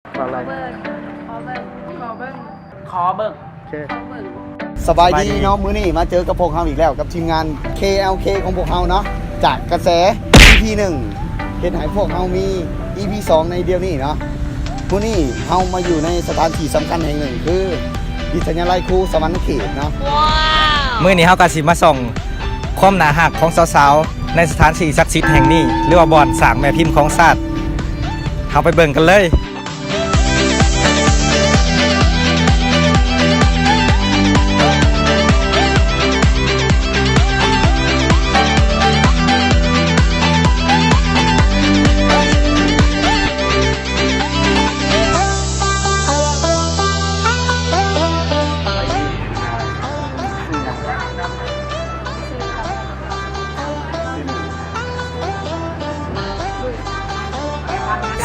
ຂໍເບິ່ງ ຂໍເບິ່ງ ຂໍເບິ່ງ ຂໍເບິ່ງ ໂອເຄ ສະບາຍດີເນາະ ມື້ນີ້ມາເຈີກັບພວກເຮົາອີກແລ້ວ ກັບທີມງານ ເຄ ແອລ ເຄ ຂອງພວກເຮົາເນາະ ຈາກກະແສ ອີພີ ໜຶ່ງ ເຮັດໃຫ້ພວກເຮົາມີ ອີພີ ສອງ ໃນດຽວນີ້ເນາະ. ມື້ນີ້ເຮົາມາຢູ່ໃນສະຖານທີ່ສຳຄັນແຫ່ງໜຶ່ງ ຄືວິທະຍາໄລຄູສະຫວັນນະເຂດເນາະ. ມື້ນີ້ເຮົາກະຊິມາສ່ອງຄວາມໜ້າຮັກຂອງສາວໆ ໃນສະຖານທີ່ສັກສິດແຫ່ງນີ້ ຫຼືວ່າບ່ອນສ້າງແມ່ພິມຂອງຊາດ. ເຮົາໄປເບິ່ງກັນເລີຍ.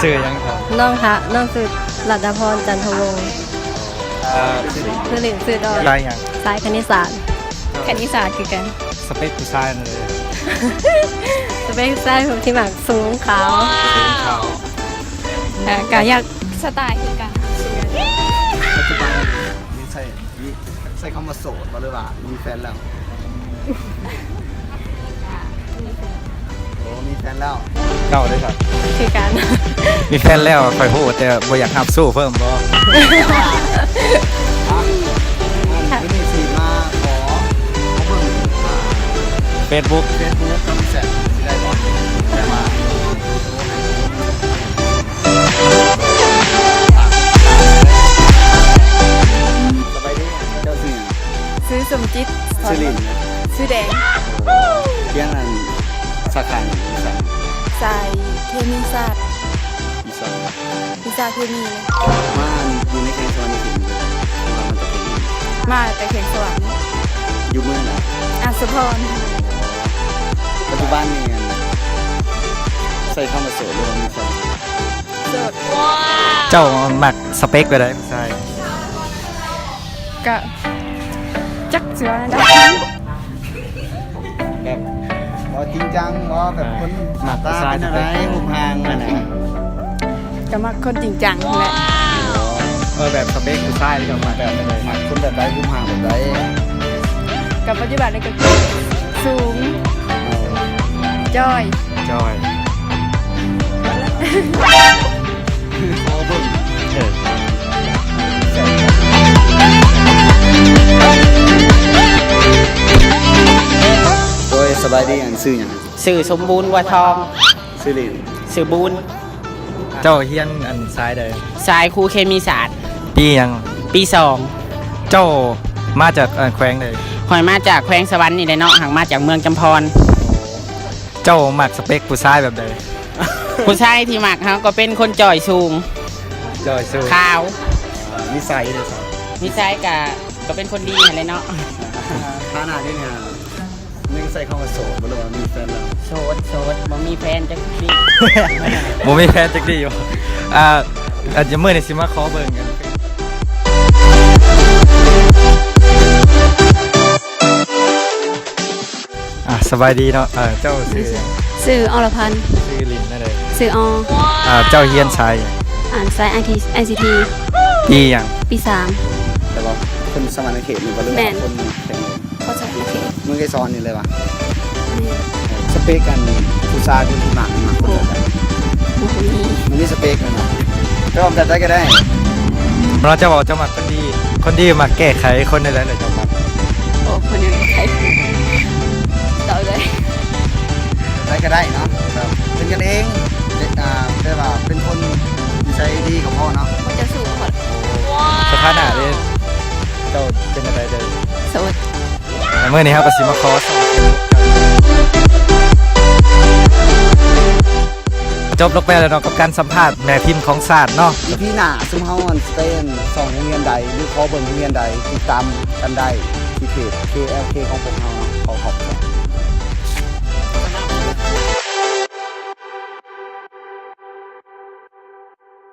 ຊື່ຫຍັງຄະ? ນ້ອງຄະ ນ້ອງຊື່ລັດດາພອນ ຈັນທະວົງ. ເອີ ຊື່ ຊື່ຫຼິ້ນຊື່ດອນ. ສາຍຫຍັງ? ສາຍຄະນິດສາດ. ຄະນິດສາດຄືກັນ. ສະເປັກຜູ້ຊາຍແນວໃດ? ສະເປັກຜູ້ຊາຍທີ່ມັກສູງຂາວ. ສູງຂາວ. ເອີ ກະຢາກສະໄຕຄືກັນ. ປັດຈຸບັນນີ້ໃຊ້ ໃຊ້ຄຳວ່າໂສດບໍ່ ຫຼືວ່າມີແຟນແລ້ວ? ໂອ້ ມີແຟນແລ້ວ. ເຈົ້າເດ້ຊະ? ຄືກັນ. ມີແຟນແລ້ວ ຂ້ອຍຮູ້ ແຕ່ບໍ່ຢາກຮັບຊູ້ເພີ່ມບໍ? ມື້ນີ້ຊິມາຂໍ ຂໍເບິ່ງ ເຟສບຸກ ເຟສບຸກ ກັບແຊັດ ຊິໄດ້ບໍ່? ແຕ່ວ່າ ສະບາຍດີ ເຈົ້າຊື່ຫຍັງ? ຊື່ສົມຈິດ. ຊື່ຫຼິ້ນ? ຊື່ແດງ. ຮຽນອັນສາຂາຫຍັງ? ສາຍເຄມີສາດ. ວິຊາ? ວິຊາເຄມີ. ມາຢູ່ໃນແຂວງສະຫວັນນະເຂດ ຫຼືວ່າມາແຕ່ແຂວງ? ມາແຕ່ແຂວງສະຫວັນ. ຢູ່ເມືອງໃດ? ອາດສະພອນ. ປັດຈຸບັນນີ້ ອັນ ໃຊ້ຄຳວ່າໂສດ ຫຼືວ່າມີແຟນ? ໂສດ. ເຈົ້າມັກສະເປັກແບບໃດຜູ້ຊາຍ? ກະຈັກຊິວ່າແນວໃດ ແບບບໍ່ຈິງຈັງບໍ່ ແບບຄົນ ອ່າ ໜ້າຕາເປັນແນວໃດ ຮູບຮ່າງຫັ້ນນະ? ກະມັກຄົນຈິງຈັງຫັ້ນແຫຼະ. ເອີ ແບບສະເປັກຜູ້ຊາຍເຈົ້າມັກແບບໃດ? ມັກຄົນແບບໃດ? ຮູບຮ່າງແບບໃດ? ກະປັດຈຸບັນນີ້ກະຄືສູງ ເອີ ຈ່ອຍ ຈ່ອຍ. ຂໍເບິ່ງ. ເອີ ໂດຍ ສະບາຍດີ ອັນຊື່ຫຍັງ? ຊື່ສົມບູນ ບົວທອງ. ຊື່ຫຼິ້ນ? ຊື່ບູນ. ເຈົ້າຮຽນອັນສາຍໃດ? ສາຍຄູເຄມີສາດ. ປີຫຍັງ? ປີສອງ. ເຈົ້າມາຈາກ ເອີ ແຂວງໃດ? ຂ້ອຍມາຈາກແຂວງສະຫວັນນີ້ແຫຼະເນາະ ຫາກມາຈາກເມືອງຈຳພອນ. ເຈົ້າມັກສະເປັກຜູ້ຊາຍແບບໃດ? ຜູ້ຊາຍທີ່ມັກເຮົາກໍເປັນຄົນຈ່ອຍສູງ ຈ່ອຍສູງ ຂາວ. ນິໄສເດ? ນິໄສກະ ກະເປັນຄົນດີຫັ້ນແຫຼະເນາະ. ຖານະນີ້ ນີ້ໃຊ້ຄຳວ່າໂສດບໍ່ ຫຼືວ່າມີແຟນແລ້ວ? ໂສດ ໂສດ ບໍ່ມີແຟນຈັກທີ. ບໍ່ມີແຟນຈັກທີບໍ່? ອ່າ ອາດຈະມື້ນີ້ຊິມາຂໍເບິ່ງກັນ. ອ່າ ສະບາຍດີເນາະ. ເອີ ເຈົ້າຊື່? ຊື່ ອໍລະພັນ. ຊື່ຫຼິ້ນແນວໃດ? ຊື່ອໍ. ອ່າ ເຈົ້າຮຽນສາຍຫຍັງ? ອ່າ ສາຍໄອທີ ໄອຊີທີ. ປີຫຍັງ? ປີສາມ. ແຕ່ວ່າຄົນສະຫວັນນະເຂດນີ້ບໍ່ ຫຼືວ່າຄົນແຂວງ? ຄົນສະຫວັນນະເຂດ. ເມືອງໄກສອນນີ້ເລີຍຫວາ? ແມ່ນ. ສະເປັກອັນຜູ້ຊາຍທີ່ມັກ ມັກຄົນແບບໃດ? ບໍ່ມີ ບໍ່ມີສະເປັກແມ່ນບໍ່? ແຕ່ວ່າແບບໃດກໍໄດ້. ເວລາເຈົ້າເວົ້າເຈົ້າມັກ ຄົນດີ ຄົນດີມັກແກ້ໄຂຄົນໃດໆ ແລ້ວເຈົ້າມັກ? ໂອ້ ຄົນຍັງໄດ້ ເວົ້າເລີຍ ໃດກໍໄດ້ເນາະ ແບບເປັນກັນເອງ ແຕ່ ອ່າ ແຕ່ວ່າເປັນຄົນນິໄສດີກໍພໍເນາະ. ບໍ່ຈະສູ້ ສະຖານະເດ ເຈົ້າເປັນແນວໃດເດີ? ໂສດ. ແລະ ມື້ນີ້ເຮົາກໍຊິມາຂໍສອບ ຈົບລົງໄປແລ້ວເນາະ ກັບການສຳພາດແມ່ພິມຂອງຊາດເນາະ. ອີພີໜ້າຊຸມເຮົາອັນສະເຕນສອງໂຮງຮຽນໃດ ຫຼືຂໍເບິ່ງໂຮງຮຽນໃດ ຕິດຕາມກັນໄດ້ທີ່ເພຈ ເຄ ແອລ ເຄ ຂອງພວກເຮົາເນາະ. ຂໍຂອບໃຈ.